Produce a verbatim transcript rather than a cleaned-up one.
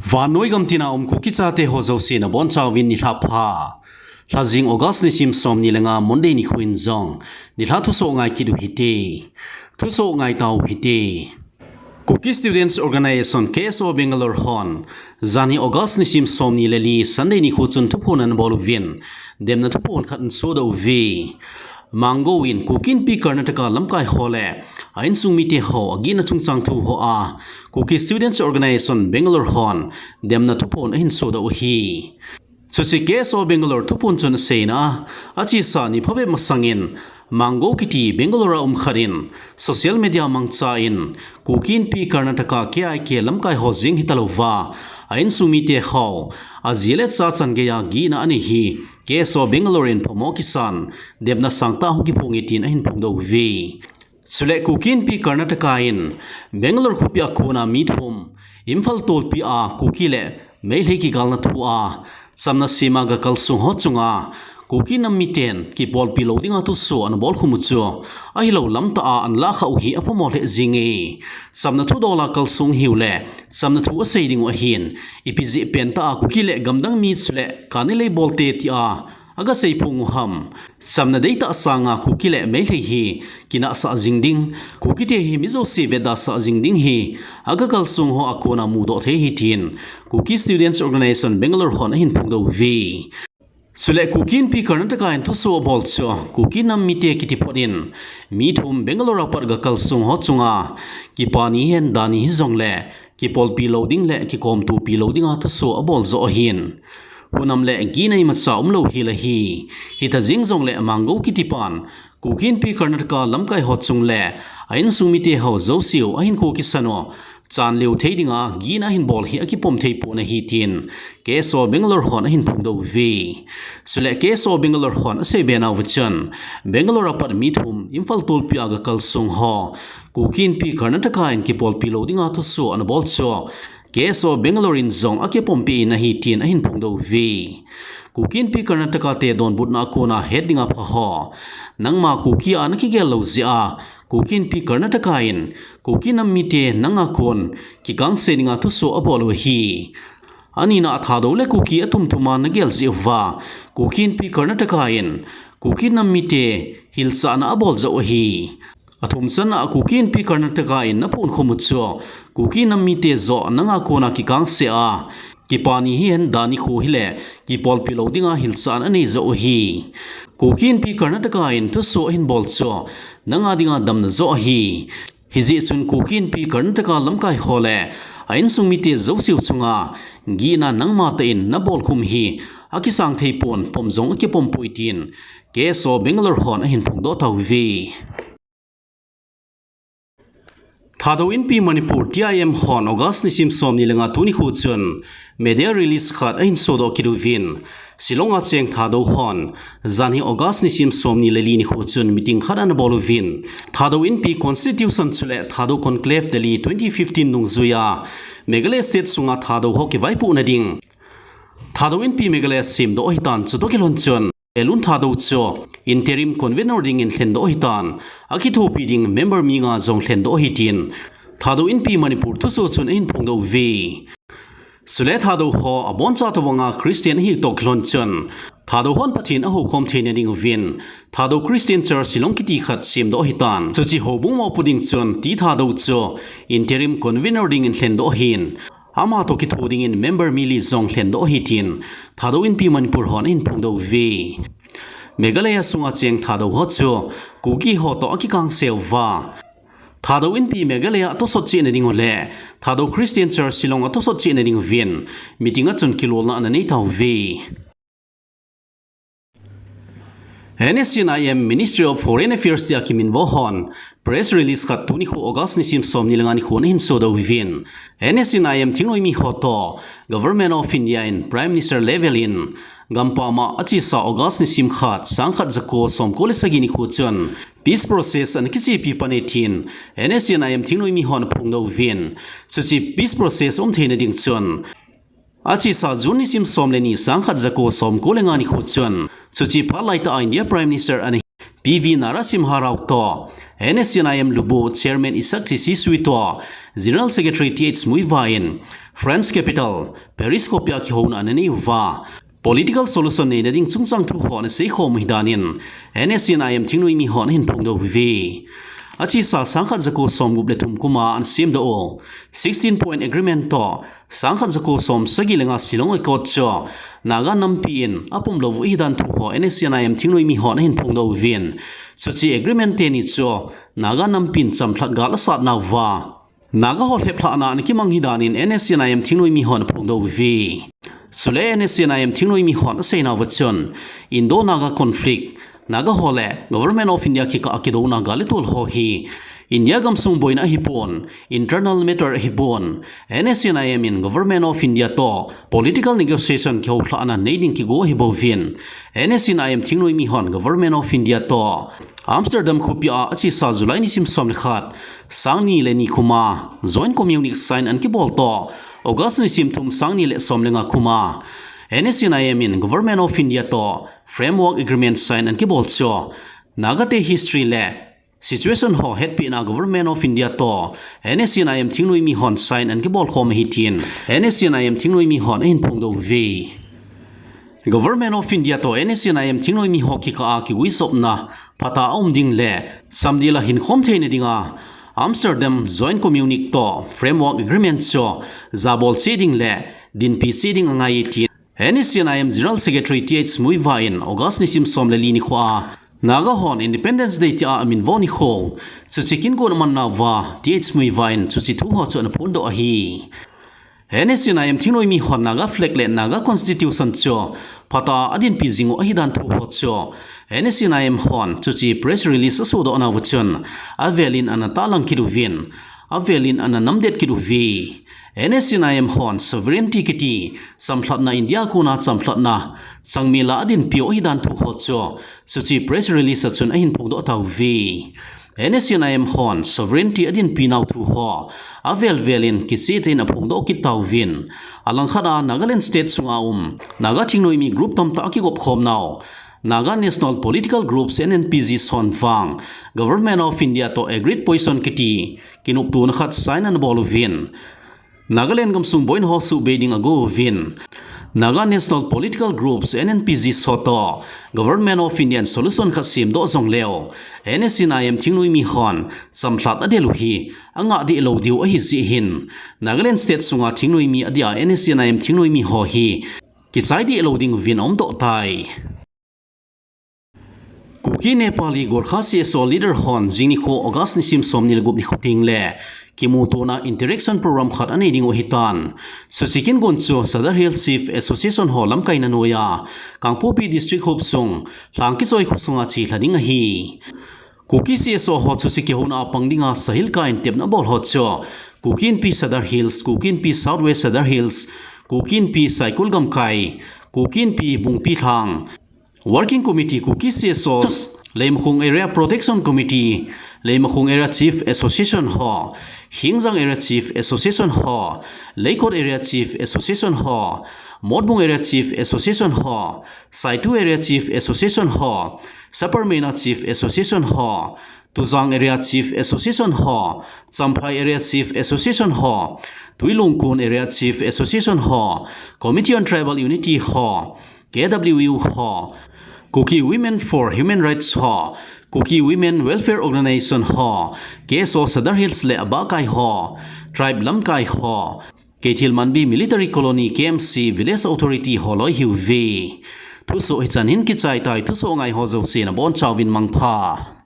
Vannoi gam tina um Kuki chate ho jouse nabonchauvin nilhah pha. Lhajing August nisim somni le nga Monday nikho in jong nilhah thusoh ngai kit u hite. Thusoh ngai tau hite. Kuki Students Organisation, K S O Bangalore hon janhi August nisim somni le li Sunday nikho chun thuphon anabol uvin, demna thuphon khat anasodoh uve. Mango in Kuki Inpi Karnataka lamkai ho le a insung mite ho agihna chungchang thu hoa Kuki Students Organisation Bangalore hon demna thuphon ahin sodoh u ahi. Chuche K S O Bangalore thuphon chun aseina a, achesa ni phabep masangin Mango kiti Bangalore a um khat in social media mangcha in Kuki Inpi Karnataka K I K lamkai ho jeng hitalouva a insung mite ho aji le acha chan geiya gihna anei hi K S O Bangalore in phamo kisan demna sangtah hung kiphong e tin ahin phongdoh uve. Chule Kuki Inpi Karnataka in Bangalore khopi a kona mi thum, Imphal tolpi a Kuki le Meitei kigalna thu a chamna sema gakalsong ho chunga Kuki nam miten kipolpi lou dinga thusoh anabol khum u chu ahilou lamtah a analahkhah u hi aphamo lheh jenge. Chamna thu dol a kalsong hiu le chamna thu asei ding u ahin, ipi jeh pentah a Kuki le gamdang mi chule kani lei bolte tia agasei phong u ham. Chamna deitah sanga Kuki le Meitei hi kinahsah jing ding, Kukite hi mi jouse vetdasah jing ding hi agakalsong ho a kona mudoh thei ahi tin Kuki Students Organisation Bangalore hon ahin phongdoh uve. Chule Kuki Inpi Karnataka in thusoh abol chu Kuki nam mite kiti phot in mi thum Bangalore a pat gakalsong ho chunga kipani hihen dani hijongle kipolpi lou ding le kikomtopi lou dinga thusoh abol joh ahin, hunam le gihna imacha umlou hel ahi. Hita jeng jongle Mango kitipan Kuki Inpi Karnataka lamkai ho chung le a insung mite ho jouse u ahinkho kisan u chanleu thei dinga gihna ahin bol hi akipom thei pon ahi tin K S O Bangalore hon ahin phongdoh uve. Chule K S O Bangalore hon asei be nauva chun Bangalore a pat mi thum Imphal tolpi a gakalsong ho Kuki Inpi Karnataka in kipolpi lou dinga thusoh anabol chu K S O Bangalore in jong akipompi in ahi tin ahin phongdoh uve. Kuki Inpi Karnataka te donbutna a kona het dinga pha ho, nangma Kuki a nakigel lou jeh a Kuki Inpi Karnataka in Kuki nam mite nanga kon kikangse dinga thusoh abol u ahi. Anina a Thadou le Kuki athum thuma nagel jeh uva Kuki Inpi Karnataka in Kuki nam mite hilchahna abol joh u ahi. Athum channa a Kuki Inpi Karnataka in naphon khum u chu Kuki nam mite joh nanga kona kikangse a kipani hihen dani kho hile kipolpi lou dinga hilchahna anei joh u ahi. Kuki Inpi Karnataka in thusoh ahin bol chu nanga dinga damna joh ahi. Hijeh chun Kuki Inpi Karnataka lamkai ho le a insung mite jouse u chunga gihna nangma tah in nabol khum hi akisang thei pon, pom jong akipom poi tin K S O Bangalore hon ahin phongdoh tauve. Thadou Inpi Manipur, T I M hon August nisim somni le nga tuni nikho chun media release khat ahin sodoh kit uvin, Shillong a cheng Thadou hon janhi August nisim somni le li nikho chun meeting khat anabol uvin, Thadou Inpi Constitution chule Thadou Conclave Delhi twenty fifteen nungjuiya Meghalaya State sunga Thadou ho kivaipohna ding Thadou Inpi Meghalaya semdoh ahitan, chutoh kilhon chun Elun Thadou chu Interim Convener dingin lhendoh ahitan, akithopi ding member mi nga jong lhendoh ahi tin Thadou Inpi Manipur thusoh chun ahin phongdoh uve. Chule Thadou ho aboncha tobanga Christian ahi toh kilhon chun Thadou hon Pathen ahoukhom theina ding uvin Thadou Christian Church Shillong kiti khat semdoh ahitan, chuche houbung mopo ding chun T Thadou chu Interim Convener dingin lhendoh ahin, ama toh kitho dingin member mi li jong lhendoh ahi tin Thadou Inpi Manipur hon ahin phongdoh uve. Meghalaya sunga cheng Thadou ho chu Kuki ho toh akikangse uva, Thadou Inpi Meghalaya atosot chehna ding u le Thadou Christian Church Shillong atosot chehna ding uvin meeting a chun kilolna ananei tauve. N S C N I M Ministry of Foreign Affairs tia kiminvo hon press release khat tuni nikho August nisim somni le nga nikho ahin sodoh uvin, N S C N I M thingnoimi ho toh Government of India in Prime Minister level in gampam a achesa August nisim khat, sangkhat jako somko le sagi nikho chun peace process anakichepi pan e tin N S C N I M thingnoimi hon aphongdoh uvin, chuche peace process umtheina ding chun achesa June nisim som le ni, sangkhat jako somko le nga nikho chun chuche phat laitah a India Prime Minister ana hi P V Narasimha Rao toh N S C N I M Lubu Chairman Isak Chishi Sui toh General Secretary T H Muivah in French capital Paris khopi a kihouna ana nei uva political solution neina ding chungchang thu ho ana seikhom u ahi danin N S C N I M thingnoimi hon ahin phongdoh uve. Achesa sangkhat jako somgup le thum kuma ana semdoh u sixteen point agreement toh sangkhat jako somsagi le nga Shillong Accord chu Naga nampi in apom lou u ahi dan thu ho N S C N I M thingnoimi hon ahin phongdoh uvin. Chuche agreement teni chu Naga nampin chamlhat gal asatnauva Naga ho lheplhahna ana kimang ahi danin N S C N I M thingnoimi hon aphongdoh uve. Chule N S C N I M thingnoimi hon aseinauva chun Indo-Naga conflict, Naga ho le Government of India kikah a kidouna gal le tol ho hi India gamsung boina ahipon, internal matter ahipon, N S C N I M in Government of India toh political negotiation kihoulhahna nei ding kigo ahi bouvin, N S C N I M thingnoimi hon Government of India toh Amsterdam khopi a achesa July nisim som le khat, sang ni le ni kuma Joint Communique sign ana kibol toh August nisim thum, sang ni le som le nga kuma N S C N I M in Government of India toh Framework Agreement sign ana kibol chu Naga te history le situation ho hetpina Government of India toh N S C N I M thingnoimi hon sign ana kibol khom ahi tin N S C N I M thingnoimi hon ahin phongdoh uve. Government of India toh N S C N I M thingnoimi ho kikah a kiguijopna phatah a um ding le samdil a hinkhom theina dinga Amsterdam Joint Communique toh Framework Agreement chu jabol cheh ding le dinpi cheh ding angai e tin N S C N I M General Secretary T H Muivah in August nisim som le li nikho a Naga hon Independence Day tia amin vo nikho chuche kin gon amannauva T H Muivah in chuche thu ho chu ana phondoh ahi. N S C N I M thingnoimi hon Naga flag le Naga Constitution chu phatah a dinpi jing u ahi dan thu ho chu N S C N I M hon chuche press release asodohnauva chun avelin ana tahlang kit uvin, avelin ana namdet kit uve. N S C N I M hon sovereignty kiti chamlhatna, India kona chamlhatna changmil a adinpi u ahi dan thu ho chu chuche press release a chun ahin phongdoh tauve. N S C N I M hon sovereignty adinpi nau thu ho avel velin kicheh tah in aphongdoh kit tauvin. Alangkhat a Nagaland State sunga um Naga thingnoimi group tamtah akigop khomnau Naga National Political Groups, N N P Gs hon vang Government of India toh agreed position kiti kinoptona khat sign ana bol uvin. Nagaland gamsung boina ho suhbei ding ago uvin. Naga National Political Groups, N N P Gs ho toh Government of India in solution khat semdoh jongleu N S C N I M thingnoimi hon chamlhat adel u hi angah deh lou diu ahi jeh hin Nagaland State sunga thingnoimi adia N S C N I M thingnoimi ho hi kichai deh lou ding uvin aumdoh tai. Kuki Nepali Gorkha C S O leader hon jing nikho August nisim somni le gup nikho tengle kimutona interaction program khat anei ding u ahitan. Chuche kin gon chu Sadar Hills Chief Association ho lamkaina noiya Kangpokpi District hopsung Lhangkichoi khosunga chelha ding ahi. Kuki C S O ho chuche kihouna a pang dinga sahilkah in tepna bol ho chu Kuki Inpi Sadar Hills, Kuki Inpi South West Sadar Hills, Kuki Inpi Saikul Gamkai, Kuki Inpi Bungpi Lhang, Working Committee Kuki C S Os, Leimakhong Area Protection Committee, Leimakhong Area Chief Association ho, Hingjang Area Chief Association ho, Leikot Area Chief Association ho, Motbung Area Chief Association ho, Saitu Area Chief Association ho, Saparmeina Chief Association ho, Tujang Area Chief Association ho, Champhai Area Chief Association ho, Tuilungkon Area Chief Association ho, Committee on Tribal Unity ho, K W U ho, Kuki Women for Human Rights ho, Kuki Women Welfare Organization ho, K S O Sadar Hills le abahkai ho, Tribe lamkai ho, Keithel Manbi Military Colony, K M C, Village Authority holoi ahiuve. Thusoh hichan hin kichai tai, thusoh ngai ho jouse nabonchauvin mangpha.